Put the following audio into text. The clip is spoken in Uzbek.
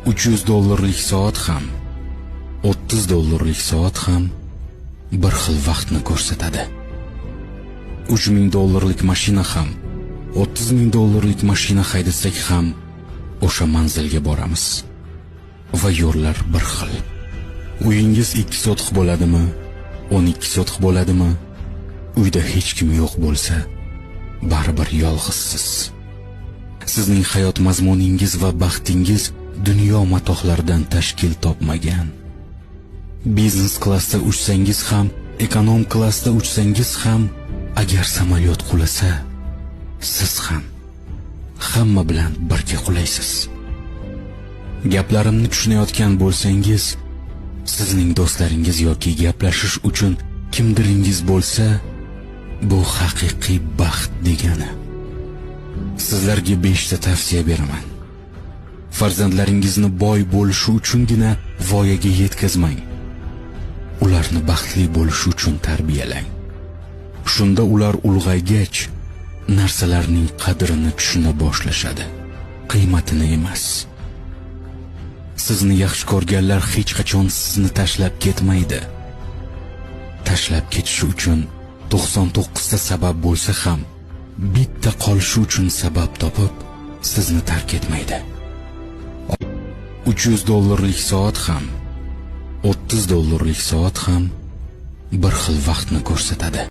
300 dollarlik soat ham, 30 dollarlik soat ham bir xil vaqtni ko'rsatadi. 3000 dollarlik mashina ham, 30 ming dollarlik mashina haydasak ham o'sha manzilga boramiz. Va yo'llar bir xil. Uyingiz 2 sotix bo'ladimi, 12 sotix bo'ladimi? Uyda hech kim yo'q bo'lsa, baribir yolg'izsiz. Sizning hayot mazmuningiz va baxtingiz dunyo matohlaridan tashkil topmagan. Biznes klassda uchsangiz ham, ekonom klassda uchsangiz ham, agar samolyot qulasa, siz ham hamma bilan birga qulaysiz. Gaplarimni tushunayotgan bo'lsangiz, sizning do'stlaringiz yoki gaplashish uchun kimdiringiz bo'lsa, bu haqiqiy baxt degani. Sizlarga 5 ta tavsiya beraman. Farzandlaringizni boy bo'lishi uchungina voyaga yetkazmang. Ularni baxtli bo'lishi uchun tarbiyalang. Shunda ular ulg'aygach narsalarning qadrini tushuna boshlashadi, qiymatini emas. Sizni yaxshi ko'rganlar hech qachon sizni tashlab ketmaydi. Tashlab ketishi uchun 99 ta sabab bo'lsa ham, bitta qolishi uchun sabab topib, sizni tark etmaydi. 300 dollarlik soat ham, 30 dollarlik soat ham bir xil vaqtni ko'rsatadi.